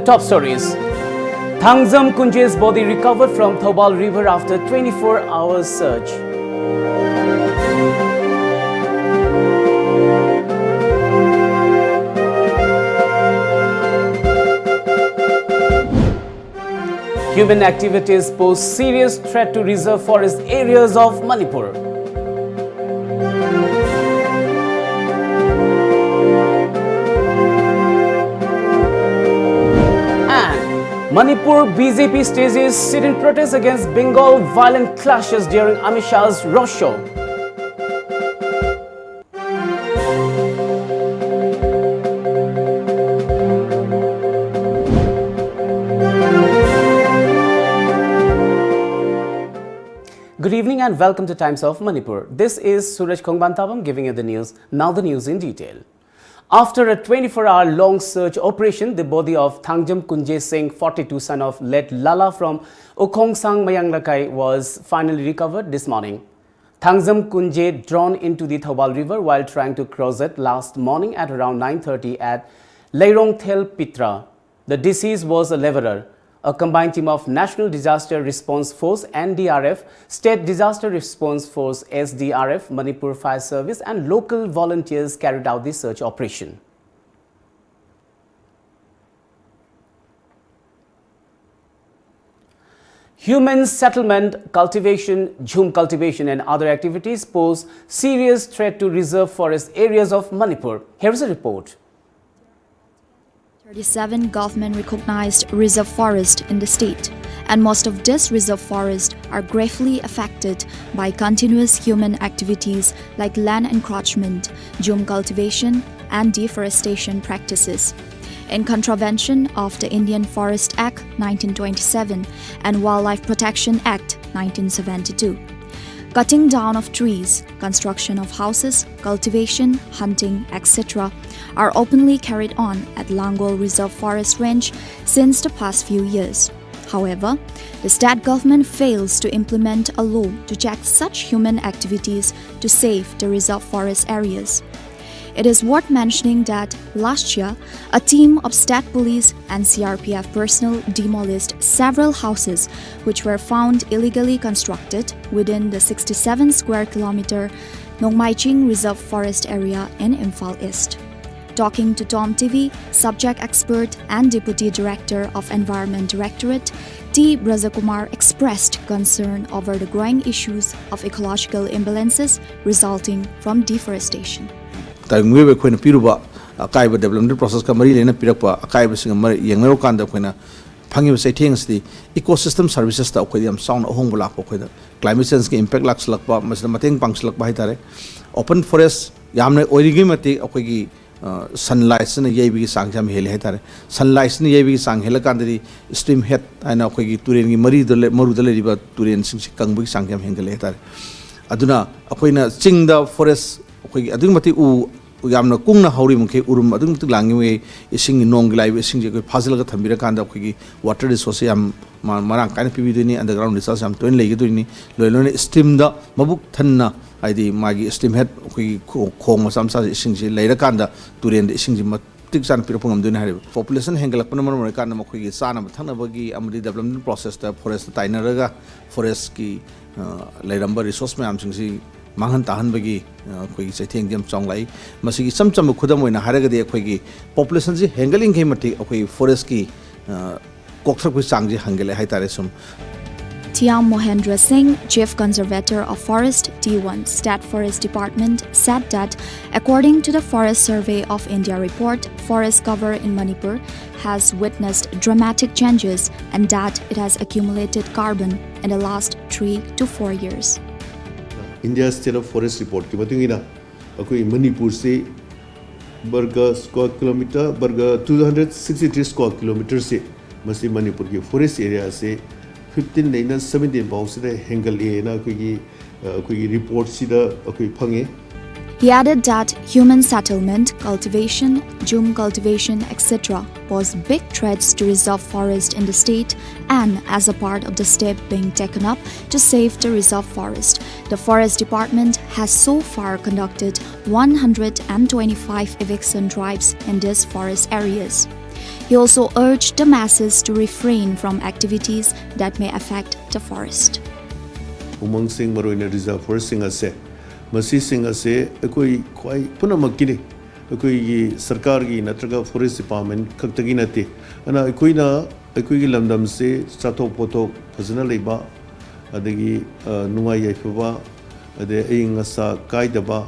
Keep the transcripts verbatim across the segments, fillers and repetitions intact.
Top stories. Thangjam Kunje's body recovered from Thoubal River after twenty-four hours search. Human activities pose serious threat to reserve forest areas of Manipur. And Manipur B J P stages sit-in protest against Bengal violent clashes during Amit Shah's road show. Good evening and welcome to Times of Manipur. This is Suraj Khongban Tabam giving you the news. Now the news in detail. After a twenty-four hour long search operation, the body of Thangjam Kunje Singh, forty-two, son of late Lala from Ukhongsang Mayang Lakai, was finally recovered this morning. Thangjam Kunje drawn into the Thoubal River while trying to cross it last morning at around nine thirty at Leirongthel Pitra. The deceased was a laborer. A combined team of National Disaster Response Force, N D R F, State Disaster Response Force, S D R F, Manipur Fire Service, and local volunteers carried out the search operation. Human settlement, cultivation, jhum cultivation, and other activities pose serious threat to reserve forest areas of Manipur. Here is a report. Thirty-seven government-recognized reserve forest in the state, and most of these reserve forests are gravely affected by continuous human activities like land encroachment, jhum cultivation, and deforestation practices, in contravention of the Indian Forest Act nineteen twenty-seven and Wildlife Protection Act nineteen seventy-two. Cutting down of trees, construction of houses, cultivation, hunting, et cetera, are openly carried on at Langol Reserve Forest Range since the past few years. However, the state government fails to implement a law to check such human activities to save the reserve forest areas. It is worth mentioning that last year, a team of state police and C R P F personnel demolished several houses which were found illegally constructed within the sixty-seven square kilometer Nongmaiching Reserve Forest area in Imphal East. Talking to Tom T V, subject expert and deputy director of Environment Directorate, T Brajakumar expressed concern over the growing issues of ecological imbalances resulting from deforestation. ꯇꯥꯏꯕꯪ ꯃꯤꯑꯣꯏꯕ ꯑꯩꯈꯣꯏꯅ ꯄꯤꯔꯨꯕ ꯑꯀꯥꯏꯕ, development process ꯀ ꯃꯔꯤ ꯂꯩꯅ ꯄꯤꯔꯛꯄ ꯑꯀꯥꯏꯕꯁꯤꯡꯒ ꯃꯔꯤ ꯌꯦꯡꯅꯔꯨꯀꯥꯟꯗ, ꯑꯩꯈꯣꯏꯅ ꯐꯪꯉꯤꯕ ꯆꯩꯊꯦꯡ ꯑꯁꯤꯗꯤ ecosystem services ꯇ ꯑꯩꯈꯣꯏꯗ ꯌꯥꯝ ꯆꯥꯎꯅ ꯑꯍꯣꯡꯕ ꯂꯥꯛꯄ, ꯑꯩꯈꯣꯏꯗ climate change ꯀꯤ impact ꯂꯥꯛꯁꯤꯜꯂꯛꯄ, ꯃꯁꯤꯗ ꯃꯇꯦꯡ ꯄꯥꯡꯁꯤꯜꯂꯛꯄ ꯍꯥꯏꯇꯥꯔꯦ꯫ Open forest ꯌꯥꯝꯅ ꯑꯣꯏꯔꯤꯉꯩ ꯃꯇꯤꯛ ꯑꯩꯈꯣꯏꯒꯤ, ꯑ, sunlight ꯁꯤꯅ ꯌꯩꯕꯒꯤ ꯆꯥꯡꯁꯦ ꯌꯥꯝ ꯍꯦꯜꯂꯦ ꯍꯥꯏꯇꯥꯔꯦ꯫ Sunlight ꯁꯤꯅ ꯌꯩꯕꯒꯤ ꯆꯥꯡ ꯍꯦꯜꯂꯀꯥꯟꯗꯗꯤ stream head ꯍꯥꯏꯅ ꯑꯩꯈꯣꯏꯒꯤ ꯇꯨꯔꯦꯟꯒꯤ ꯃꯔꯤꯗ ꯂꯩ-, ꯃꯔꯨꯗ ꯂꯩꯔꯤꯕ ꯇꯨꯔꯦꯟꯁꯤꯡꯁꯤ ꯀꯪꯕꯒꯤ ꯆꯥꯡꯁꯦ ꯌꯥꯝ ꯍꯦꯟꯒꯠꯂꯦ ꯍꯥꯏꯇꯥꯔꯦ꯫ ꯑꯗꯨꯅ ꯑꯩꯈꯣꯏꯅ ꯆꯤꯡꯗ forest ꯑꯩꯈꯣꯏꯒꯤ ꯑꯗꯨꯛꯀꯤ ꯃꯇꯤꯛ ꯎ ꯌꯥꯝꯅ ꯀꯨꯡꯅ ꯍꯧꯔꯤ ꯃꯈꯩ, ꯎꯔꯨꯝ ꯑꯗꯨꯛꯀꯤ ꯃꯇꯤꯛ ꯂꯥꯡꯉꯤ ꯃꯈꯩ, ꯏꯁꯤꯡꯒꯤ, ꯅꯣꯡꯒꯤ ꯂꯥꯛꯏꯕ ꯏꯁꯤꯡꯁꯦ ꯑꯩꯈꯣꯏ ꯐꯥꯖꯤꯜꯂꯒ ꯊꯝꯕꯤꯔꯀꯥꯟꯗ ꯑꯩꯈꯣꯏꯒꯤ water resource ꯁꯦ ꯌꯥꯝ ꯃ-, ꯃꯔꯥꯡ ꯀꯥꯏꯅ ꯄꯤꯕꯤꯗꯣꯏꯅꯤ, underground recharge ꯌꯥꯝ ꯇꯣꯏꯅ ꯂꯩꯒꯗꯣꯏꯅꯤ, ꯂꯣꯏ ꯂꯣꯏꯅ stream ꯗ ꯃꯕꯨꯛ ꯊꯟꯅ, ꯍꯥꯏꯗꯤ ꯃꯥꯒꯤ stream head ꯑꯩꯈꯣꯏꯒꯤ ꯈꯣ-, ꯈꯣꯡ ꯃꯆꯥ ꯃꯆꯥꯁꯦ ꯏꯁꯤꯡꯁꯦ ꯂꯩꯔꯀꯥꯟꯗ ꯇꯨꯔꯦꯟꯗ ꯏꯁꯤꯡꯁꯦ ꯃꯇꯤꯛ ꯆꯥꯅ ꯄꯤꯔꯛꯄ ꯉꯝꯗꯣꯏꯅꯤ ꯍꯥꯏꯔꯤꯕ꯫ Population ꯍꯦꯟꯒꯠꯂꯛꯄꯅ ꯃꯔꯝ ꯑꯣꯏꯔꯀꯥꯟꯗ ꯃꯈꯣꯏꯒꯤ ꯆꯥꯅꯕ ꯊꯛꯅꯕꯒꯤ ꯑꯃꯗꯤ development process ꯇ forest ꯇ ꯇꯥꯏꯅꯔꯒ forest ꯀꯤ, ꯑ, ꯂꯩꯔꯝꯕ resource ꯃꯌꯥꯝꯁꯤꯡꯁꯤ ꯃꯥꯡꯍꯟ ꯇꯥꯍꯟꯕꯒꯤ, ꯑ, ꯑꯩꯈꯣꯏꯒꯤ ꯆꯩꯊꯦꯡꯗꯤ ꯌꯥꯝ ꯆꯥꯎꯅ ꯂꯥꯛꯏ꯫ ꯃꯁꯤꯒꯤ ꯏꯆꯝ ꯆꯝꯕ ꯈꯨꯗꯝ ꯑꯣꯏꯅ ꯍꯥꯏꯔꯒꯗꯤ, ꯑꯩꯈꯣꯏꯒꯤ population ꯁꯤ ꯍꯦꯟꯒꯠꯂꯤꯉꯩ ꯃꯇꯤꯛ ꯑꯩꯈꯣꯏꯒꯤ forest ꯀꯤ, ꯑ, ꯀꯣꯛꯊꯔꯛꯄꯒꯤ ꯆꯥꯡꯁꯦ ꯍꯦꯟꯒꯠꯂꯦ ꯍꯥꯏꯇꯥꯔꯦ ꯁꯨꯝ꯫ Tiam Mohendra Singh, Chief Conservator of Forest, T one, State Forest Department, said that according to the Forest Survey of India report, forest cover in Manipur has witnessed dramatic changes and that it has accumulated carbon in the last three to four years. India State of Forest Report ꯀꯤ ꯃꯇꯨꯡ ꯏꯟꯅ ꯑꯩꯈꯣꯏ ꯃꯅꯤꯄꯨꯔꯁꯤ ꯕꯔꯒ square kilometre, ꯕꯔꯒ two hundred sixty three square kilometre ꯁꯤ, ꯃꯁꯤ ꯃꯅꯤꯄꯨꯔꯒꯤ forest area ꯁꯤ fifteen ꯗꯩꯅ seventeen ꯐꯥꯎꯁꯤꯗ ꯍꯦꯟꯒꯠꯂꯦꯅ ꯑꯩꯈꯣꯏꯒꯤ, ꯑ, ꯑꯩꯈꯣꯏꯒꯤ report ꯁꯤꯗ ꯑꯩꯈꯣꯏ ꯐꯪꯉꯤ꯫ He added that human settlement, cultivation, jhum cultivation, et cetera, pose big threats to reserve forest in the state, and as a part of the step being taken up to save the reserve forest, the Forest Department has so far conducted one hundred twenty-five eviction drives in these forest areas. He also urged the masses to refrain from activities that may affect the forest. ꯎꯃꯪꯁꯤꯡ, ꯃꯔꯨꯑꯣꯏꯅ reserve forestꯁꯤꯡ ꯑꯁꯦ, ꯃꯁꯤꯁꯤꯡ ꯑꯁꯦ ꯑꯩꯈꯣꯏ ꯈ꯭ꯋꯥꯏ ꯄꯨꯝꯅꯃꯛꯀꯤꯅꯤ꯫ ꯑꯩꯈꯣꯏꯒꯤ ꯁꯔꯀꯥꯔꯒꯤ ꯅꯠꯇ꯭ꯔꯒ forest department ꯈꯛꯇꯒꯤ ꯅꯠꯇꯦ꯫ ꯑꯗꯨꯅ ꯑꯩꯈꯣꯏꯅ ꯑꯩꯈꯣꯏꯒꯤ ꯂꯝꯗꯝꯁꯤ ꯆꯥꯊꯣꯛ ꯄꯣꯠꯊꯣꯛ ꯐꯖꯅ ꯂꯩꯕ, ꯑꯗꯒꯤ, ꯑ, ꯅꯨꯡꯉꯥꯏ ꯌꯥꯏꯐꯕ, ꯑꯗꯩ ꯑꯏꯪ ꯑꯁꯥ ꯀꯥꯏꯗꯕ,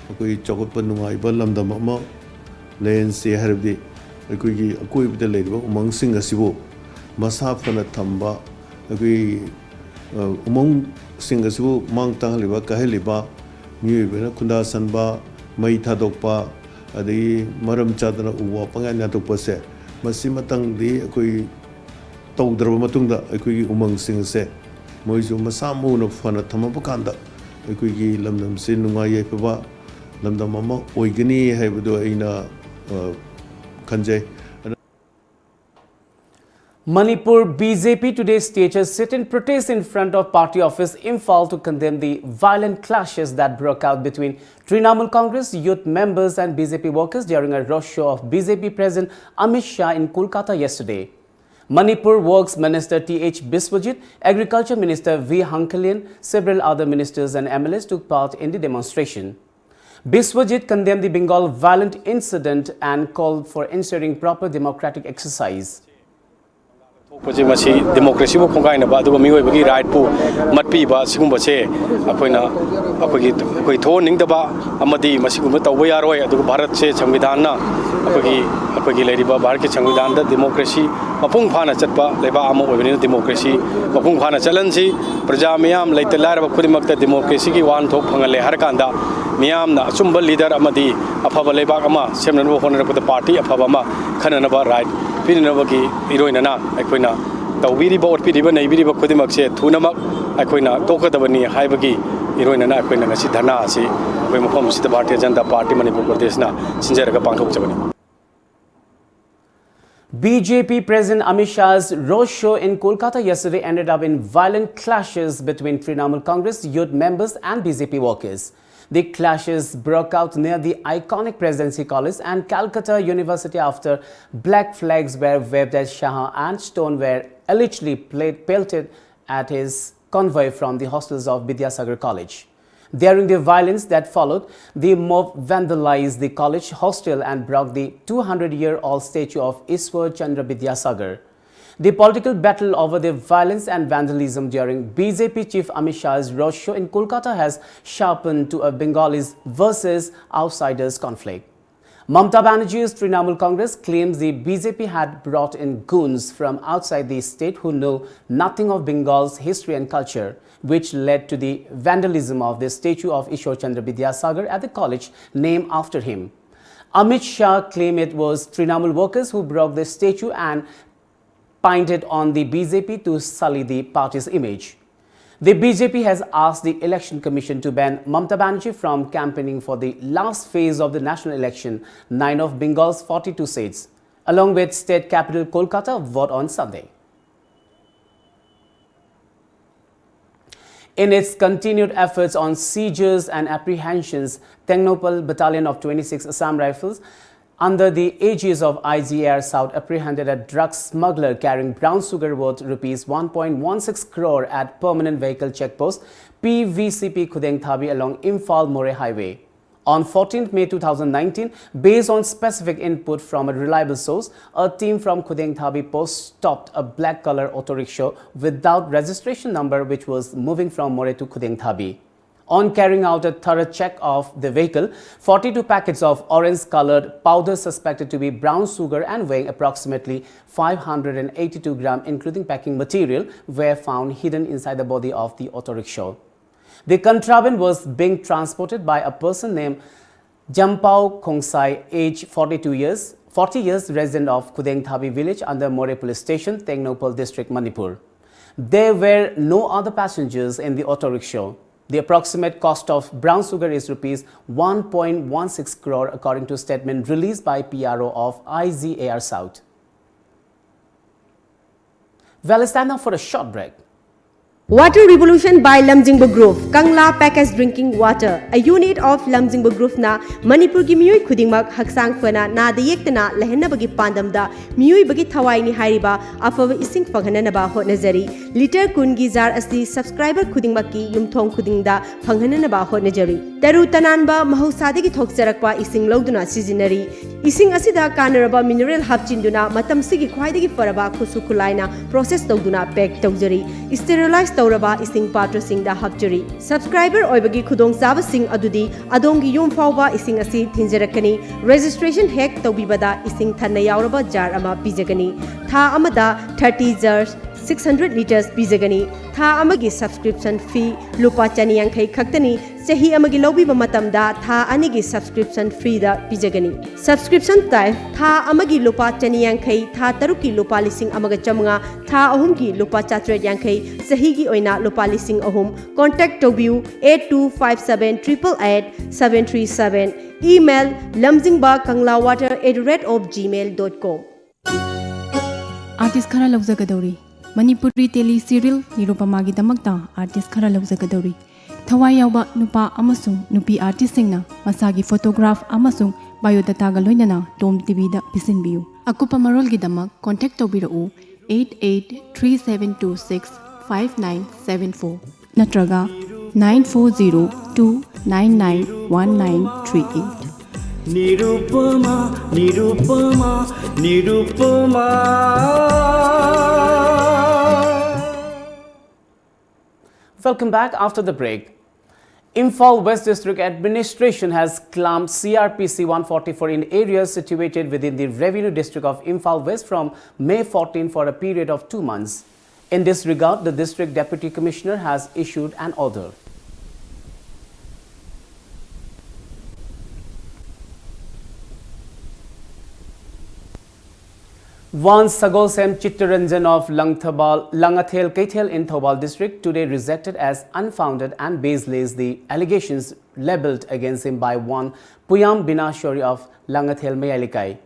ꯑꯩꯈꯣꯏ ꯆꯥꯎꯈꯠꯄ ꯅꯨꯡꯉꯥꯏꯕ ꯂꯝꯗꯝ ꯑꯃ ꯂꯩꯍꯟꯁꯤ ꯍꯥꯏꯔꯕꯗꯤ ꯑꯩꯈꯣꯏꯒꯤ ꯑꯀꯣꯏꯕꯗ ꯂꯩꯔꯤꯕ ꯎꯃꯪꯁꯤꯡ ꯑꯁꯤꯕꯨ ꯃꯁꯥ ꯐꯅ ꯊꯝꯕ, ꯑꯩꯈꯣꯏ, ꯑ, ꯎꯃꯪꯁꯤꯡ ꯑꯁꯤꯕꯨ ꯃꯥꯡ ꯇꯥꯛꯍꯜꯂꯤꯕ, ꯀꯥꯏꯍꯜꯂꯤꯕ, ꯃꯤꯑꯣꯏꯕꯅ ꯈꯨꯟꯗꯥ ꯁꯟꯕ, ꯃꯩ ꯊꯥꯗꯣꯛꯄ, ꯑꯗꯒꯤ ꯃꯔꯝ ꯆꯥꯗꯅ ꯎ ꯋꯥ ꯄꯪꯌꯥꯟ ꯌꯥꯟꯊꯣꯛꯄꯁꯦ, ꯃꯁꯤ ꯃꯇꯪꯗꯤ ꯑꯩꯈꯣꯏ ꯇꯧꯗ꯭ꯔꯕ ꯃꯇꯨꯡꯗ ꯑꯩꯈꯣꯏꯒꯤ ꯎꯃꯪꯁꯤꯡ ꯑꯁꯦ ꯃꯣꯏꯁꯨ ꯃꯁꯥ ꯃꯎꯅ ꯐꯅ ꯊꯝꯃꯕ ꯀꯥꯟꯗ ꯑꯩꯈꯣꯏꯒꯤ ꯂꯝꯗꯝꯁꯤ ꯅꯨꯡꯉꯥꯏ ꯌꯥꯏꯐꯕ ꯂꯝꯗꯝ ꯑꯃ ꯑꯣꯏꯒꯅꯤ ꯍꯥꯏꯕꯗꯨ ꯑꯩꯅ, ꯑ, ꯈꯟꯖꯩ꯫ Manipur, B J P today staged a sit-in protest in front of party office Imphal to condemn the violent clashes that broke out between Trinamool Congress youth members and B J P workers during a road show of B J P President Amit Shah in Kolkata yesterday. Manipur Works Minister T H Biswajit, Agriculture Minister V Hankhelian, several other ministers and M L As took part in the demonstration. Biswajit condemned the Bengal violent incident and called for ensuring proper democratic exercise. ꯊꯣꯛꯄꯁꯦ ꯃꯁꯤ democracy ꯕꯨ ꯈꯣꯡꯒꯥꯏꯅꯕ ꯑꯗꯨꯒ ꯃꯤꯑꯣꯏꯕꯒꯤ right ꯄꯨ ꯃꯠꯄꯤꯕ ꯁꯤꯒꯨꯝꯕꯁꯦ ꯑꯩꯈꯣꯏꯅ ꯑꯩꯈꯣꯏꯒꯤ ꯑꯩꯈꯣꯏ ꯊꯣꯛꯍꯟꯅꯤꯡꯗꯕ ꯑꯃꯗꯤ ꯃꯁꯤꯒꯨꯝꯕ ꯇꯧꯕ ꯌꯥꯔꯣꯏ꯫ ꯑꯗꯨꯒ ꯚꯥꯔꯠꯁꯦ ꯁꯪꯕꯤꯙꯥꯟꯅ ꯑꯩꯈꯣꯏꯒꯤ ꯑꯩꯈꯣꯏꯒꯤ ꯂꯩꯔꯤꯕ ꯚꯥꯔꯠꯀꯤ ꯁꯪꯕꯤꯙꯥꯟꯗ democracy ꯃꯄꯨꯡ ꯐꯥꯅ ꯆꯠꯄ ꯂꯩꯕꯥꯛ ꯑꯃ ꯑꯣꯏꯕꯅꯤꯅ democracy ꯃꯄꯨꯡ ꯐꯥꯅ ꯆꯠꯍꯟꯁꯤ꯫ ꯄ꯭ꯔꯖꯥ ꯃꯤꯌꯥꯝ ꯂꯩꯇ ꯂꯥꯏꯔꯕ ꯈꯨꯗꯤꯡꯃꯛꯇ democracy ꯒꯤ ꯋꯥꯍꯟꯊꯣꯛ ꯐꯪꯍꯜꯂꯦ ꯍꯥꯏꯔꯀꯥꯟꯗ ꯃꯤꯌꯥꯝꯅ ꯑꯆꯨꯝꯕ leader ꯑꯃꯗꯤ ꯑꯐꯕ ꯂꯩꯕꯥꯛ ꯑꯃ ꯁꯦꯝꯅꯅꯕ ꯍꯣꯠꯅꯔꯛꯄꯗ party ꯑꯐꯕ ꯑꯃ ꯈꯟꯅꯅꯕ right ꯄꯤꯅꯅꯕꯒꯤ ꯏꯔꯣꯏꯅꯅ ꯑꯩꯈꯣꯏꯅ ꯇꯧꯕꯤꯔꯤꯕ, ꯎꯠꯄꯤꯔꯤꯕ, ꯅꯩꯕꯤꯔꯤꯕ ꯈꯨꯗꯤꯡꯃꯛꯁꯦ ꯊꯨꯅꯃꯛ ꯑꯩꯈꯣꯏꯅ ꯇꯣꯛꯀꯗꯕꯅꯤ ꯍꯥꯏꯕꯒꯤ ꯏꯔꯣꯏꯅꯅ ꯑꯩꯈꯣꯏꯅ ꯉꯁꯤ ꯙꯔꯅꯥ ꯑꯁꯤ ꯑꯩꯈꯣꯏ ꯃꯐꯝ ꯑꯁꯤꯗ ꯚꯥꯔꯇꯤꯌ ꯖꯅꯇꯥ ꯄꯥꯔꯇꯤ ꯃꯅꯤꯄꯨꯔ ꯄ꯭ꯔꯗꯦꯁꯅ ꯁꯤꯟꯖꯔꯒ ꯄꯥꯡꯊꯣꯛꯆꯕꯅꯤ꯫ B J P President Amit Shah's road show in Kolkata yesterday ended up in violent clashes between Trinamool Congress youth members and B J P workers. The clashes broke out near the iconic Presidency College and Calcutta University after black flags were waved at Shah and stones were allegedly pla- pelted at his convoy from the hostels of Vidyasagar College. During the violence that followed, the mob vandalized the college hostel and broke the two hundred year old statue of Ishwar Chandra Vidyasagar. The political battle over the violence and vandalism during B J P chief Amit Shah's roadshow in Kolkata has sharpened to a Bengalis versus outsiders conflict. Mamata Banerjee's Trinamool Congress claims the B J P had brought in goons from outside the state who know nothing of Bengal's history and culture, which led to the vandalism of the statue of Ishwar Chandra Vidyasagar at the college named after him. Amit Shah claimed it was Trinamool workers who broke the statue and painted on the B J P to sully the party's image. The B J P has asked the Election Commission to ban Mamata Banerjee from campaigning for the last phase of the national election, nine of Bengal's forty-two seats, along with state capital Kolkata, vote on Sunday. In its continued efforts on seizures and apprehensions, Tengnoupal Battalion of twenty-six Assam Rifles under the aegis of I G R South apprehended a drug smuggler carrying brown sugar worth rupees one point one six crore at Permanent Vehicle Check Post, P V C P Khudengthabi along Imphal Moreh Highway. On fourteenth May two thousand nineteen, based on specific input from a reliable source, a team from Khudengthabi post stopped a black color auto rickshaw without registration number which was moving from Moreh to Khudengthabi. On carrying out a thorough check of the vehicle, forty-two packets of orange-colored powder suspected to be brown sugar and weighing approximately five hundred eighty-two gram, including packing material, were found hidden inside the body of the auto rickshaw. The contraband was being transported by a person named Jampao Khongsai, age forty-two years, forty years, resident of Khudengthabi village under Moreh Police Station, Tengnoupal District, Manipur. There were no other passengers in the auto rickshaw. The approximate cost of brown sugar is rupees one point one six crore, according to statement released by P R O of I Z A R South. Well, it's time now for a short break. Water Revolution by Lamjingba Group, Kangla Packaged Drinking Water, a unit of Lamjingba Group ꯅ ꯃꯅꯤꯄꯨꯔꯒꯤ ꯃꯤꯑꯣꯏ ꯈꯨꯗꯤꯡꯃꯛ ꯍꯛꯆꯥꯡ ꯐꯅ, ꯅꯥꯗ ꯌꯦꯛꯇꯅ ꯂꯩꯍꯟꯅꯕꯒꯤ ꯄꯥꯟꯗꯝꯗ ꯃꯤꯑꯣꯏꯕꯒꯤ ꯊꯋꯥꯏꯅꯤ ꯍꯥꯏꯔꯤꯕ ꯑꯐꯕ ꯏꯁꯤꯡ ꯐꯪꯍꯟꯅꯅꯕ ꯍꯣꯠꯅꯖꯔꯤ꯫ ꯂꯤꯇꯔ ꯀꯨꯟꯒꯤ ꯖꯥꯔ ꯑꯁꯤ ꯁꯕꯁꯀ꯭ꯔꯥꯏꯕꯔ ꯈꯨꯗꯤꯡꯃꯛꯀꯤ ꯌꯨꯝꯊꯣꯡ ꯈꯨꯗꯤꯡꯗ ꯐꯪꯍꯟꯅꯅꯕ ꯍꯣꯠꯅꯖꯔꯤ꯫ ꯇꯔꯨ ꯇꯅꯥꯟꯕ ꯃꯍꯧꯁꯥꯗꯒꯤ ꯊꯣꯛꯆꯔꯛꯄ ꯏꯁꯤꯡ ꯂꯧꯗꯨꯅ ꯁꯤꯖꯤꯟꯅꯔꯤ꯫ ꯏꯁꯤꯡ ꯑꯁꯤꯗ ꯀꯥꯟꯅꯔꯕ ꯃꯤꯅꯔꯦꯜ ꯍꯥꯞꯆꯤꯟꯗꯨꯅ ꯃꯇꯝꯁꯤꯒꯤ ꯈ꯭ꯋꯥꯏꯗꯒꯤ ꯐꯔꯕ ꯈꯨꯠꯁꯨ ꯈꯨꯠꯂꯥꯏꯅ ꯄ꯭ꯔꯣꯁꯦꯁ ꯇꯧꯗꯨꯅ ꯄꯦꯛ ꯇꯧꯖꯔꯤ꯫ ꯁ꯭ꯇꯦꯔꯤꯂꯥꯏꯖ ꯇꯧꯔꯕ ꯏꯁꯤꯡ ꯄꯥꯇ꯭ꯔꯁꯤꯡꯗ ꯍꯥꯞꯆꯔꯤ꯫ ꯁꯕꯁꯀ꯭ꯔꯥꯏꯕꯔ ꯑꯣꯏꯕꯒꯤ ꯈꯨꯗꯣꯡꯆꯥꯕꯁꯤꯡ ꯑꯗꯨꯗꯤ ꯑꯗꯣꯝꯒꯤ ꯌꯨꯝ ꯐꯥꯎꯕ ꯏꯁꯤꯡ ꯑꯁꯤ ꯊꯤꯟꯖꯔꯛꯀꯅꯤ꯫ ꯔꯦꯖꯤꯁꯇ꯭ꯔꯦꯁꯟ ꯍꯦꯛ ꯇꯧꯕꯤꯕꯗ ꯏꯁꯤꯡ ꯊꯟꯅ ꯌꯥꯎꯔꯕ ꯖꯥꯔ ꯑꯃ ꯄꯤꯖꯒꯅꯤ꯫ ꯊꯥ ꯑꯃꯗ thirty jars, six hundred litres ꯄꯤꯖꯒꯅꯤ꯫ ꯊꯥ ꯑꯃꯒꯤ ꯁꯕꯁꯀ꯭ꯔꯤꯞꯁꯟ ꯐꯤ ꯂꯨꯄꯥ ꯆꯅꯤ ꯌꯥꯡꯈꯩ ꯈꯛꯇꯅꯤ꯫ ꯆꯍꯤ ꯑꯃꯒꯤ ꯂꯧꯕꯤꯕ ꯃꯇꯝꯗ ꯊꯥ ꯑꯅꯤꯒꯤ ꯁꯕꯁꯀ꯭ꯔꯤꯞꯁꯟ ꯐ꯭ꯔꯤꯗ ꯄꯤꯖꯒꯅꯤ꯫ ꯁꯕꯁꯀ꯭ꯔꯤꯞꯁꯟ ꯇꯥꯏꯞ: ꯊꯥ ꯑꯃꯒꯤ ꯂꯨꯄꯥ ꯆꯅꯤ ꯌꯥꯡꯈꯩ, ꯊꯥ ꯇꯔꯨꯛꯀꯤ ꯂꯨꯄꯥ ꯂꯤꯁꯤꯡ ꯑꯃꯒ ꯆꯥꯃꯉꯥ, ꯊꯥ ꯑꯍꯨꯝꯒꯤ ꯂꯨꯄꯥ ꯆꯥꯇ꯭ꯔꯦꯠ ꯌꯥꯡꯈꯩ, ꯆꯍꯤꯒꯤ ꯑꯣꯏꯅ ꯂꯨꯄꯥ ꯂꯤꯁꯤꯡ ꯑꯍꯨꯝ꯫ Contact ꯇꯧꯕꯤꯌꯨ eight two five seven triple eight seven three seven꯫ Email: lamjingba kangla water at the rate of gmail dot com꯫ Artist ꯈꯔ ꯂꯧꯖꯒꯗꯧꯔꯤ꯫ ꯃꯅꯤꯄꯨꯔꯤ ꯇꯦꯂꯤ ꯁꯤꯔꯤꯌꯦꯜ ꯅꯤꯔꯨꯄꯃꯥꯒꯤꯗꯃꯛꯇ ꯑꯥꯔꯇꯤꯁ ꯈꯔ ꯂꯧꯖꯒꯗꯧꯔꯤ꯫ ꯊꯋꯥꯏ ꯌꯥꯎꯕ ꯅꯨꯄꯥ ꯑꯃꯁꯨꯡ ꯅꯨꯄꯤ ꯑꯥꯔꯇꯤꯁꯁꯤꯡꯅ ꯃꯁꯥꯒꯤ ꯐꯣꯇꯣꯒ꯭ꯔꯥꯐ ꯑꯃꯁꯨꯡ ꯕꯥꯏꯑꯣꯗꯥꯇꯥꯒ ꯂꯣꯏꯅꯅ ꯇꯣꯝ ꯇꯤꯚꯤꯗ ꯄꯤꯁꯤꯟꯕꯤꯌꯨ꯫ ꯑꯀꯨꯞꯄ ꯃꯔꯣꯜꯒꯤꯗꯃꯛ ꯀꯣꯟꯇꯦꯛ ꯇꯧꯕꯤꯔꯛꯎ eight eight three seven two six five nine seven four ꯅꯠꯇ꯭ꯔꯒ nine four zero two nine nine one nine three eight꯫ Nirupama, Nirupama, Nirupama. Welcome back after the break. Imphal West District Administration has clamped C R P C one forty-four in areas situated within the Revenue District of Imphal West from May fourteen for a period of two months. In this regard, the District Deputy Commissioner has issued an order. One Sagolsem Chittaranjan of Langthabal, Langathel Keithel in Thoubal district today rejected as unfounded and baseless the allegations labelled against him by one Puyam Binashori of Langathel Mayalikai.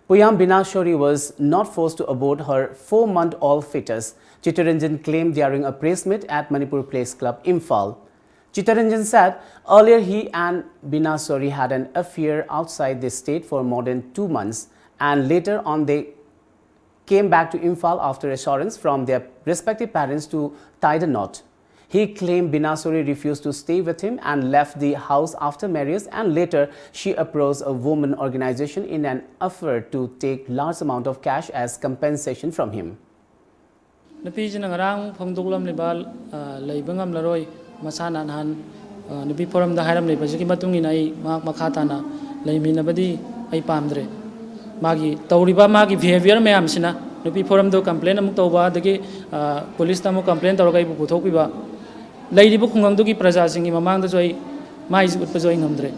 Puyam Binashori was not forced to abort her four-month-old fetus, Chittaranjan claimed during a press meet at Manipur Place Club, Imphal. Chittaranjan said earlier he and Binashori had an affair outside the state for more than two months, and later on they came back to Imphal after assurance from their respective parents to tie the knot. He claimed Binashori refused to stay with him and left the house after marriage, and later she approached a women organization in an effort to take large amount of cash as compensation from him. ꯅꯨꯄꯤꯁꯤꯅ ꯉꯔꯥꯡ ꯐꯣꯡꯗꯣꯛꯂꯝꯂꯤꯕ ꯂꯩꯕ ꯉꯝꯂꯔꯣꯏ, ꯃꯁꯥꯅ ꯅꯍꯥꯟ ꯅꯨꯄꯤ ꯐꯣꯔꯝꯗ ꯍꯥꯏꯔꯝꯂꯤꯕꯁꯤꯒꯤ ꯃꯇꯨꯡ ꯏꯟꯅ ꯑꯩ ꯃꯍꯥꯛ ꯃꯈꯥ ꯇꯥꯅ ꯂꯩꯃꯤꯟꯅꯕꯗꯤ ꯑꯩ ꯄꯥꯝꯗ꯭ꯔꯦ꯫ ꯃꯥꯒꯤ ꯇꯧꯔꯤꯕ ꯃꯥꯒꯤ ꯕꯤꯍꯦꯕꯤꯌꯔ ꯃꯌꯥꯝꯁꯤꯅ, ꯅꯨꯄꯤ ꯐꯣꯔꯝꯗ ꯀꯝꯄ꯭ꯂꯦꯟ ꯑꯃꯨꯛ ꯇꯧꯕ, ꯑꯗꯒꯤ ꯄꯨꯂꯤꯁꯇ ꯑꯃꯨꯛ ꯀꯝꯄ꯭ꯂꯦꯟ ꯇꯧꯔꯒ ꯑꯩꯕꯨ ꯄꯨꯊꯣꯛꯄꯤꯕ, ꯂꯩꯔꯤꯕ ꯈꯨꯡꯒꯪꯗꯨꯒꯤ ꯄ꯭ꯔꯖꯥꯁꯤꯡꯒꯤ ꯃꯃꯥꯡꯗꯁꯨ ꯑꯩ ꯃꯥꯏꯁꯤ ꯎꯠꯄꯁꯨ ꯑꯩ ꯉꯝꯗ꯭ꯔꯦ꯫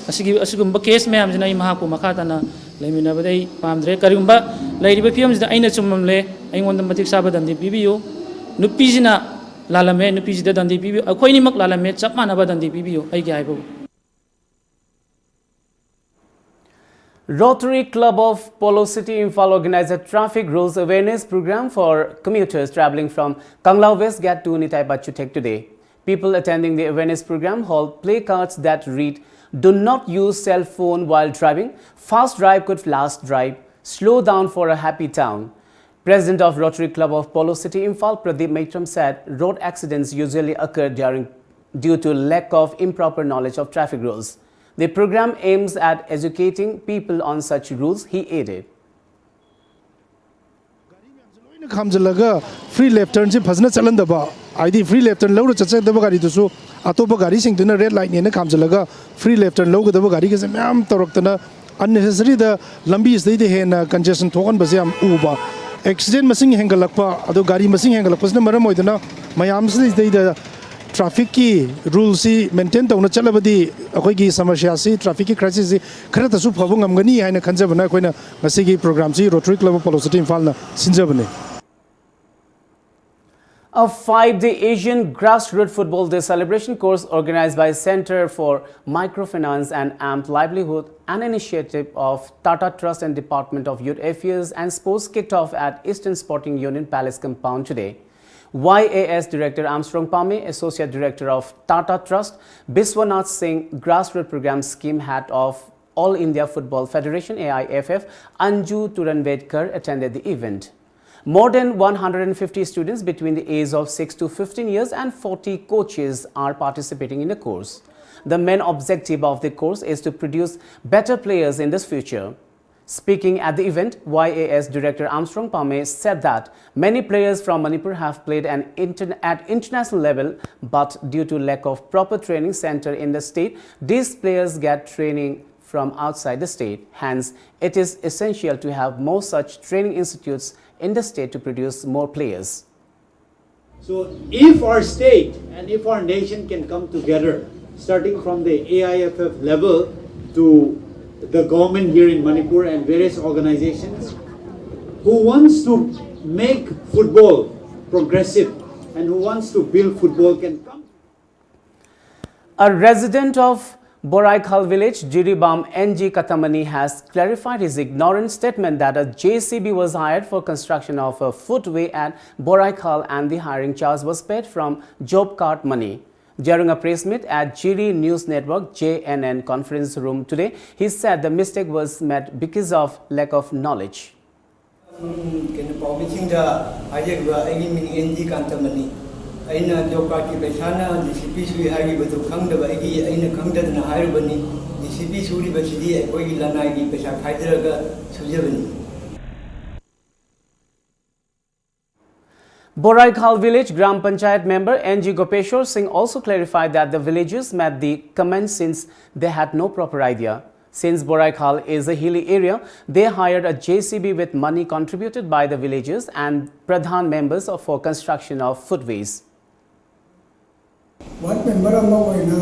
ꯑꯁꯤꯒꯤ ꯑꯁꯤꯒꯨꯝꯕ ꯀꯦꯁ ꯃꯌꯥꯝꯁꯤꯅ ꯑꯩ ꯃꯍꯥꯛꯄꯨ ꯃꯈꯥ ꯇꯥꯅ ꯂꯩꯃꯤꯟꯅꯕꯗ ꯑꯩ ꯄꯥꯝꯗ꯭ꯔꯦ꯫ ꯀꯔꯤꯒꯨꯝꯕ ꯂꯩꯔꯤꯕ ꯐꯤꯕꯝꯁꯤꯗ ꯑꯩꯅ ꯆꯨꯝꯃꯝꯂꯦ, ꯑꯩꯉꯣꯟꯗ ꯃꯇꯤꯛ ꯆꯥꯕ ꯗꯟꯗꯤ ꯄꯤꯕꯤꯌꯨ꯫ ꯅꯨꯄꯤꯁꯤꯅ ꯂꯥꯜꯂꯝꯃꯦ, ꯅꯨꯄꯤꯁꯤꯗ ꯗꯟꯗꯤ ꯄꯤꯕꯤꯌꯨ꯫ ꯑꯩꯈꯣꯏꯅꯤꯃꯛ ꯂꯥꯜꯂꯝꯃꯦ, ꯆꯞ ꯃꯥꯟꯅꯕ ꯗꯟꯗꯤ ꯄꯤꯕꯤꯌꯨ ꯑꯩꯒꯤ ꯍꯥꯏꯕꯕꯨ꯫ Rotary Club of Polo City Imphal organized a traffic rules awareness program for commuters traveling from Kangla West Gate to Nitai Pachuthek today. People attending the awareness program hold placards that read, "Do not use cell phone while driving, fast drive could last drive, slow down for a happy town." President of Rotary Club of Polo City Imphal, Pradeep Meitram, said road accidents usually occur during, due to lack of improper knowledge of traffic rules. The program aims at educating people on such rules, he added. ꯂꯣꯏꯅ ꯈꯥꯝꯖꯤꯜꯂꯒ free left ꯇꯔꯟꯁꯦ ꯐꯖꯅ ꯆꯠꯍꯟꯗꯕ, ꯍꯥꯏꯗꯤ free left turn ꯂꯧꯔ ꯆꯠꯆꯒꯗꯕ ꯒꯥꯔꯤꯗꯨꯁꯨ ꯑꯇꯣꯞꯄ ꯒꯥꯔꯤꯁꯤꯡꯗꯨꯅ red ꯂꯥꯏꯠꯅꯦꯅ ꯈꯥꯝꯖꯤꯜꯂꯒ free left turn ꯂꯧꯒꯗꯕ ꯒꯥꯔꯤꯒꯁꯦ ꯃꯌꯥꯝ ꯇꯧꯔꯛꯇꯅ ꯑꯟꯅꯦꯁꯦꯁꯔꯤꯗ ꯂꯝꯕꯤꯁꯤꯗꯩꯗ ꯍꯦꯟꯅ congestion ꯊꯣꯛꯍꯟꯕꯁꯦ ꯌꯥꯝ ꯎꯕ꯫ ꯑꯦꯛꯁꯤꯗꯦꯟ ꯃꯁꯤꯡ ꯍꯦꯟꯒꯠꯂꯛꯄ, ꯑꯗꯣ ꯒꯥꯔꯤ ꯃꯁꯤꯡ ꯍꯦꯟꯒꯠꯂꯛꯄꯁꯤꯅ ꯃꯔꯝ ꯑꯣꯏꯗꯨꯅ ꯃꯌꯥꯝꯁꯤꯗꯩꯗ ꯇ꯭ꯔꯥꯐꯤꯛꯀꯤ ꯔꯨꯜꯁꯤ ꯃꯦꯟꯇꯦꯟ ꯇꯧꯅ ꯆꯠꯂꯕꯗꯤ ꯑꯩꯈꯣꯏꯒꯤ ꯁꯃꯁ꯭ꯌꯥꯁꯤ, ꯇ꯭ꯔꯥꯐꯤꯛꯀꯤ ꯀ꯭ꯔꯥꯏꯁꯤꯁꯁꯤ ꯈꯔꯇꯁꯨ ꯐꯕ ꯉꯝꯒꯅꯤ ꯍꯥꯏꯅ ꯈꯟꯖꯕꯅ ꯑꯩꯈꯣꯏꯅ ꯉꯁꯤꯒꯤ ꯄ꯭ꯔꯣꯒ꯭ꯔꯥꯝꯁꯤ Rotary Club of Polo City ꯏꯝꯐꯥꯜꯅ ꯁꯤꯟꯖꯕꯅꯤ꯫ A five-day Asian Grassroots Football Day celebration course organized by Center for Microfinance and Amp Livelihood, an initiative of Tata Trust and Department of Youth Affairs and Sports, kicked off at Eastern Sporting Union Palace compound today. Y A S Director Armstrong Pame, Associate Director of Tata Trust, Biswanath Singh, Grassroots Program Scheme Head of All India Football Federation, A I F F, Anju Turanvedkar attended the event. More than one hundred fifty students between the ages of six to fifteen years and forty coaches are participating in the course. The main objective of the course is to produce better players in this future. Speaking at the event, Y A S Director Armstrong Pame said that many players from Manipur have played an intern- at international level, but due to lack of proper training center in the state, these players get training from outside the state. Hence, it is essential to have more such training institutes in the state to produce more players. So if our state and if our nation can come together, starting from the A I F F level to the government here in Manipur and various organizations, who wants to make football progressive and who wants to build football can come. A resident of Boraikhal village, Jiribam N G Katamani, has clarified his ignorant statement that a J C B was hired for construction of a footway at Boraikhal and the hiring charge was paid from job card money. During a press meet at Jiri News Network, J N N, conference room today, he said the mistake was made because of lack of knowledge. ꯀꯩꯅꯣ, ꯄꯥꯎꯃꯤꯁꯤꯡꯗ ꯍꯥꯏꯖꯔꯤꯕ, ꯑꯩꯒꯤ ꯃꯤꯡ and G ꯀꯥꯟꯇꯃꯅꯤ꯫ ꯑꯩꯅ job ꯀꯥꯔꯗꯀꯤ ꯄꯩꯁꯥꯅ G C ꯄꯤ ꯁꯨꯏ ꯍꯥꯏꯈꯤꯕꯗꯨ ꯈꯪꯗꯕ ꯑꯩꯒꯤ, ꯑꯩꯅ ꯈꯪꯗꯗꯅ ꯍꯥꯏꯔꯨꯕꯅꯤ꯫ ꯖꯤ ꯁꯤ ꯄꯤ ꯁꯨꯔꯤꯕꯁꯤꯗꯤ ꯑꯩꯈꯣꯏꯒꯤ ꯂꯅꯥꯏꯒꯤ ꯄꯩꯁꯥ ꯈꯥꯏꯗꯔꯒ ꯁꯨꯖꯕꯅꯤ꯫ Boraikhal village Gram Panchayat member N G Gopeshwar Singh also clarified that the villagers made the comment since they had no proper idea. Since Boraikhal is a hilly area, they hired a J C B with money contributed by the villagers and Pradhan members for construction of footways. Ward member ꯑꯃ ꯑꯣꯏꯅ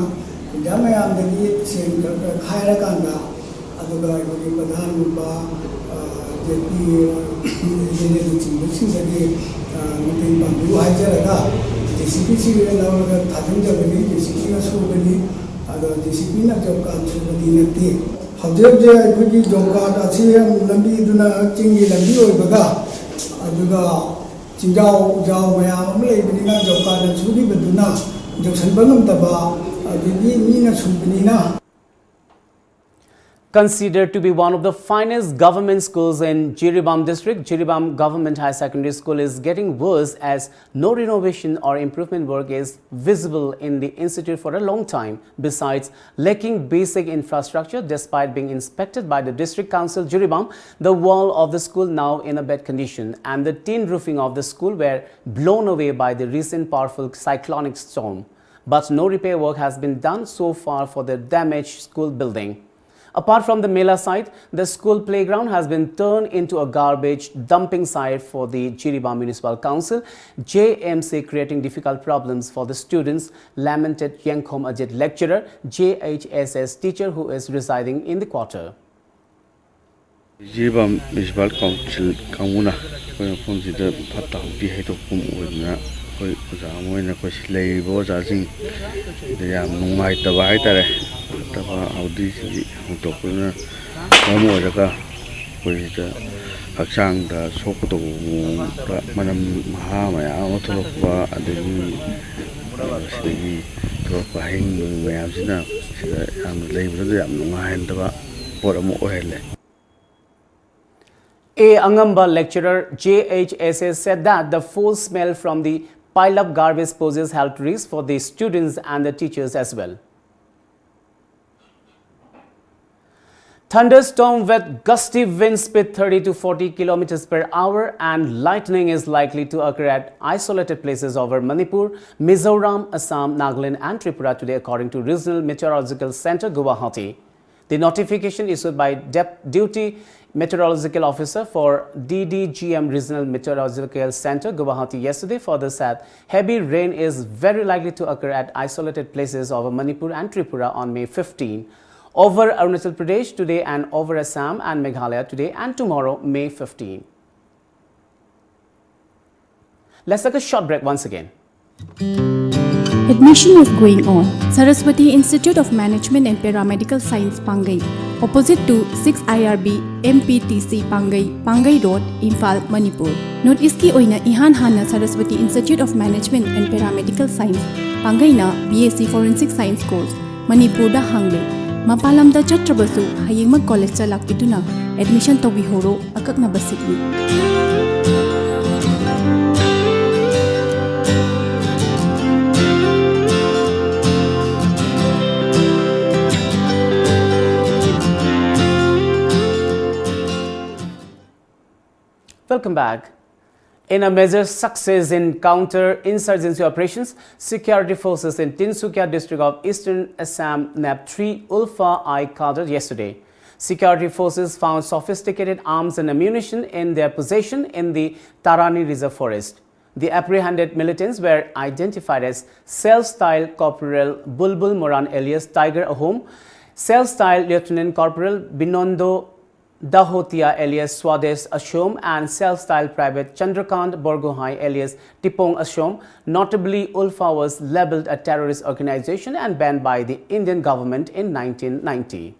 India ꯃꯌꯥꯝꯗꯒꯤ ꯁꯦꯟ ꯈꯔ ꯈꯔ ꯈꯥꯏꯔꯀꯥꯟꯗ, ꯑꯗꯨꯒ ꯑꯩꯈꯣꯏꯒꯤ ꯄ꯭ꯔꯙꯥꯟꯒꯨꯝꯕ, J P M L ꯑꯦꯅꯆꯤꯡꯕꯁꯤꯡꯗꯒꯤ ꯃꯇꯦꯡ ꯄꯥꯡꯕꯤꯌꯨ ꯍꯥꯏꯖꯔꯒ, ꯖꯦ ꯁꯤ ꯕꯤꯁꯤ ꯂꯧꯔꯒ ꯊꯥꯖꯤꯟꯖꯕꯅꯤ꯫ ꯖꯦ ꯁꯤ ꯕꯤꯅ ꯁꯨꯕꯅꯤ꯫ ꯑꯗꯣ ꯖꯦ ꯁꯤ ꯕꯤꯅ ꯖꯣꯕ ꯀꯥꯔꯗ ꯁꯨꯕꯗꯤ ꯅꯠꯇꯦ꯫ ꯍꯧꯖꯤꯛ ꯍꯧꯖꯤꯛ ꯑꯩꯈꯣꯏꯒꯤ ꯖꯣꯕ ꯀꯥꯔꯗ ꯑꯁꯤ ꯂꯝꯕꯤꯗꯨꯅ ꯆꯤꯡꯒꯤ ꯂꯝꯕꯤ ꯑꯣꯏꯕꯒ, ꯑꯗꯨꯒ ꯆꯤꯡꯖꯥꯎ ꯎꯖꯥꯎ ꯃꯌꯥꯝ ꯑꯃ ꯂꯩꯕꯅꯤꯅ, ꯖꯣꯕ ꯀꯥꯔꯗꯅ ꯁꯨꯈꯤꯕꯗꯨꯅ ꯌꯧꯁꯤꯟꯕ ꯉꯝꯗꯕ, ꯑꯗꯒꯤ ꯃꯤꯅ ꯁꯨꯕꯅꯤꯅ꯫ Considered to be one of the finest government schools in Jiribam district, Jiribam Government High Secondary School is getting worse as no renovation or improvement work is visible in the institute for a long time. Besides lacking basic infrastructure, despite being inspected by the District Council Jiribam, the wall of the school now in a bad condition and the tin roofing of the school were blown away by the recent powerful cyclonic storm. But no repair work has been done so far for the damaged school building. Apart from the Mela site, the school playground has been turned into a garbage dumping site for the Jiribam Municipal Council, J M C, creating difficult problems for the students, lamented Yengkhom Ajit, lecturer, J H S S teacher who is residing in the quarter. Jiribam municipal council ꯀꯥꯡꯕꯨꯅ ꯑꯩꯈꯣꯏ ꯃꯐꯝꯁꯤꯗ ꯐꯠꯇ ꯍꯥꯎꯗꯤ ꯍꯩꯗꯣꯛꯐꯝ ꯑꯣꯏꯗꯅ, ꯑꯩꯈꯣꯏ ꯑꯣꯖꯥ ꯑꯃ ꯑꯣꯏꯅ ꯑꯩꯈꯣꯏ ꯁꯤ ꯂꯩꯔꯤꯕ ꯑꯣꯖꯥꯁꯤꯡꯗ ꯌꯥꯝ ꯅꯨꯡꯉꯥꯏꯇꯕ ꯍꯥꯏꯇꯥꯔꯦ꯫ ꯐꯠꯇꯕ ꯍꯥꯎꯗꯤꯁꯤꯡꯁꯤ ꯍꯨꯟꯗꯣꯛꯄꯗꯨꯅ ꯃꯔꯝ ꯑꯣꯏꯔꯒ ꯑꯩꯈꯣꯏꯁꯤꯗ ꯍꯛꯆꯥꯡꯗ ꯁꯣꯛꯀꯗꯧꯕ ꯃꯑꯣꯡꯗ ꯃꯅꯝ ꯃꯍꯥ ꯃꯌꯥꯝ ꯑꯃ ꯊꯣꯛꯂꯛꯄ, ꯑꯗꯒꯤ ꯁꯤꯗꯒꯤ ꯊꯣꯛꯂꯛꯄ ꯍꯌꯤꯡ ꯅꯨꯡ ꯃꯌꯥꯝꯁꯤꯅ ꯁꯤꯗ ꯌꯥꯝꯅ ꯂꯩꯕꯗ ꯌꯥꯝ ꯅꯨꯡꯉꯥꯏꯍꯟꯗꯕ ꯄꯣꯠ ꯑꯃ ꯑꯣꯏꯍꯜꯂꯦ꯫ A Angamba, lecturer, J H S S, said that the foul smell from the pile-up garbage poses health risks for the students and the teachers as well. Thunderstorm with gusty wind speed thirty to forty kilometers per hour and lightning is likely to occur at isolated places over Manipur, Mizoram, Assam, Nagaland and Tripura today, according to Regional Meteorological Center, Guwahati. The notification issued by Deputy Meteorological Officer for D D G M Regional Meteorological Center, Guwahati yesterday further said heavy rain is very likely to occur at isolated places over Manipur and Tripura on May fifteen, over Arunachal Pradesh today and over Assam and Meghalaya today and tomorrow, May fifteen. Let's take a short break once again. Admission is going on. Saraswati Institute of Management and Paramedical Science, Pangai, opposite to six I R B M P T C, Pangai, Pangai Road, Imphal, Manipur. North East ꯀꯤ ꯑꯣꯏꯅ ꯏꯍꯥꯟ ꯍꯥꯟꯅ Saraswati Institute of Management and Paramedical Science, ꯄꯥꯡꯒꯩꯅ B S C Forensic Science course ꯃꯅꯤꯄꯨꯔꯗ ꯍꯥꯡꯂꯦ꯫ ꯃꯄꯥꯟ ꯂꯝꯗ ꯆꯠꯇ꯭ꯔꯕꯁꯨ ꯍꯌꯦꯡꯃꯛ ꯀꯣꯂꯦꯖꯇ ꯂꯥꯛꯄꯤꯗꯨꯅ admission ꯇꯧꯕꯤꯍꯧꯔꯣ꯫ ꯑꯀꯛꯅꯕ seat ꯅꯤ꯫ Welcome back. In a major success in counter-insurgency operations, security forces in Tinsukia district of eastern Assam nabbed three Ulfa-I cadres yesterday. Security forces found sophisticated arms and ammunition in their possession in the Tarani Reserve Forest. The apprehended militants were identified as Self-Styled Corporal Bulbul Moran alias Tiger Ahom, Self-Styled Lieutenant Corporal Binondo Dahotia alias Swadesh Ashom, and Self-Styled Private Chandrakant Borgohai alias Tipong Ashom. Notably, Ulfa was labeled a terrorist organization and banned by the Indian government in nineteen ninety.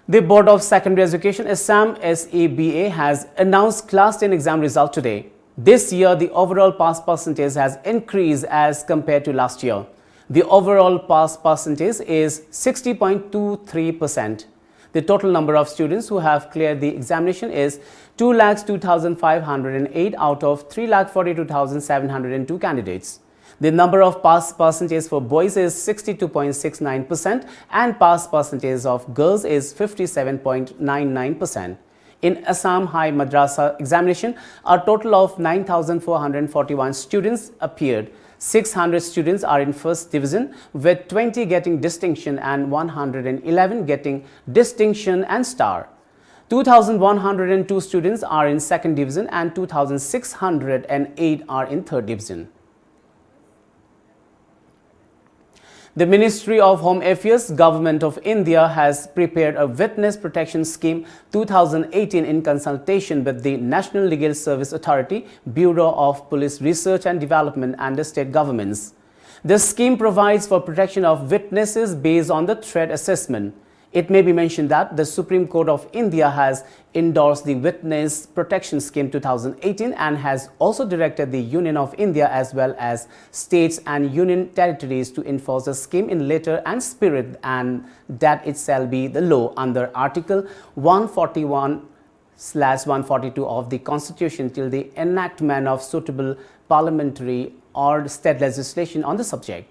The Board of Secondary Education, Assam, S E B A, has announced class ten exam result today. This year, the overall pass percentage has increased as compared to last year. The overall pass percentage is sixty point two three percent. The total number of students who have cleared the examination is two lakh two thousand five hundred and eight out of three lakh forty-two thousand seven hundred and two candidates. The number of pass percentage for boys is sixty-two point six nine percent and pass percentage of girls is fifty-seven point nine nine percent. In Assam High Madrasa examination, a total of nine thousand four hundred forty-one students appeared. Six hundred students are in first division, with twenty getting distinction and one hundred eleven getting distinction and star. Two thousand one hundred two students are in second division and two thousand six hundred eight are in third division. The Ministry of Home Affairs, Government of India, has prepared a Witness Protection Scheme two thousand eighteen in consultation with the National Legal Service Authority, Bureau of Police Research and Development, and the state governments. The scheme provides for protection of witnesses based on the threat assessment. It may be mentioned that the Supreme Court of India has endorsed the Witness Protection Scheme two thousand eighteen and has also directed the Union of India as well as states and union territories to enforce the scheme in letter and spirit, and that it shall be the law under Article one forty-one slash one forty-two of the Constitution till the enactment of suitable parliamentary or state legislation on the subject.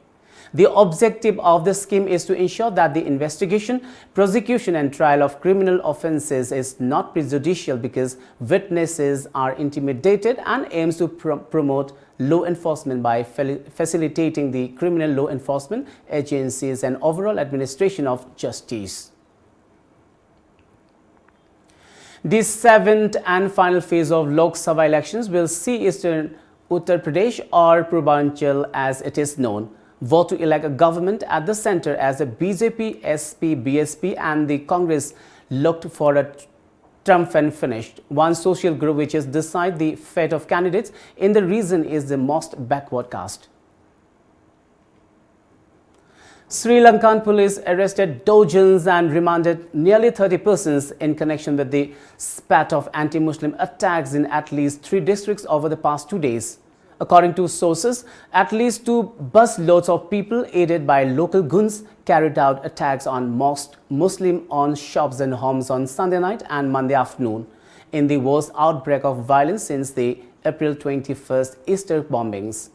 The objective of the scheme is to ensure that the investigation, prosecution, and trial of criminal offences is not prejudicial because witnesses are intimidated, and aims to pro- promote law enforcement by fel- facilitating the criminal law enforcement agencies and overall administration of justice. The seventh and final phase of Lok Sabha elections will see Eastern Uttar Pradesh, or Purbanchal as it is known, vote to elect a government at the centre as the B J P, S P, B S P and the Congress looked for a triumphant finish. One social group which has decided the fate of candidates in the region is the most backward caste. Sri Lankan police arrested dozens and remanded nearly thirty persons in connection with the spate of anti-Muslim attacks in at least three districts over the past two days. According to sources, at least two bus loads of people, aided by local goons, carried out attacks on mosques, Muslim-owned shops and homes on Sunday night and Monday afternoon, in the worst outbreak of violence since the April twenty-first Easter bombings.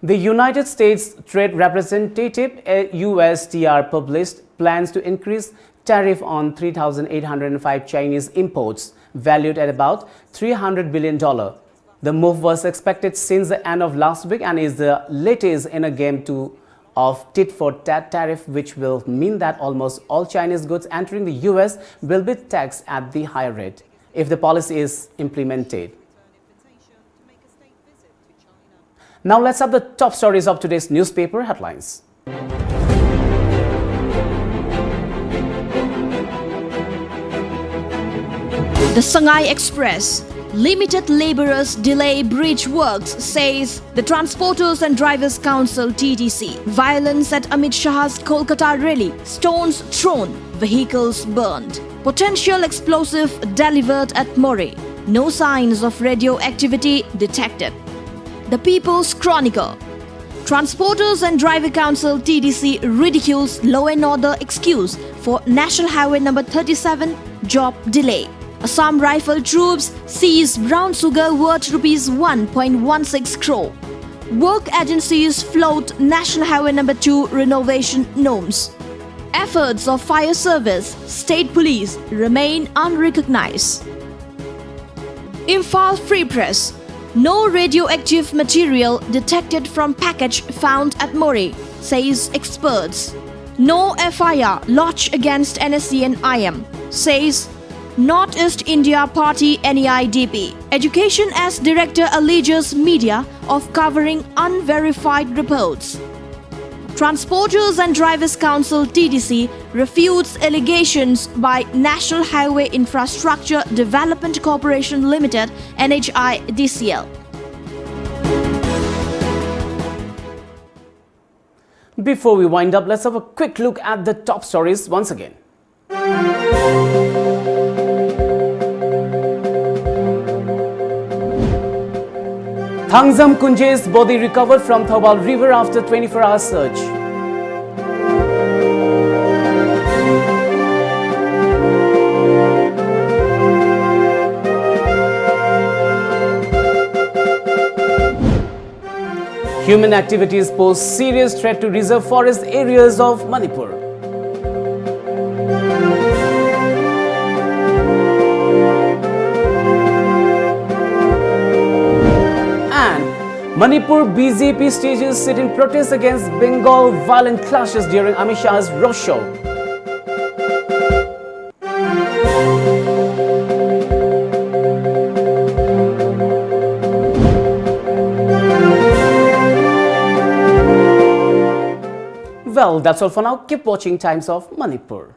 The United States Trade Representative, uh, U S T R, published plans to increase tariff on three thousand eight hundred five Chinese imports valued at about three hundred billion dollar. The move was expected since the end of last week and is the latest in a game to of tit for tat tariff, which will mean that almost all Chinese goods entering the U S will be taxed at the higher rate if the policy is implemented. Now let's have the top stories of today's newspaper headlines. The Sangai Express. Limited laborers delay bridge works, says the Transporters and Drivers Council, T D C. Violence at Amit Shah's Kolkata rally. Stones thrown, vehicles burned. Potential explosive delivered at Moreh. No signs of radioactivity detected. The People's Chronicle. Transporters and Driver Council, T D C, ridicules law and order excuse for National Highway number thirty-seven job delay. Assam Rifle troops seize brown sugar worth rupees one point one six crore. Work agencies float National Highway number two renovation norms. Efforts of fire service, state police remain unrecognized. Imphal Free Press. No radioactive material detected from package found at Moreh, says experts. No F I R lodged against N S C and I M, says Northeast India Party, N E I D P. Education as Director alleges media of covering unverified reports. Transporters and Drivers Council, T D C, refutes allegations by National Highway Infrastructure Development Corporation Limited, N H I D C L. Before we wind up, let's have a quick look at the top stories once again. Thangzam Kunje's body recovered from Thoubal River after twenty-four hour search. Human activities pose serious threat to reserve forest areas of Manipur. Manipur B J P stages sit-in protest against Bengal violent clashes during Amit Shah's road show. Well, that's all for now. Keep watching Times of Manipur.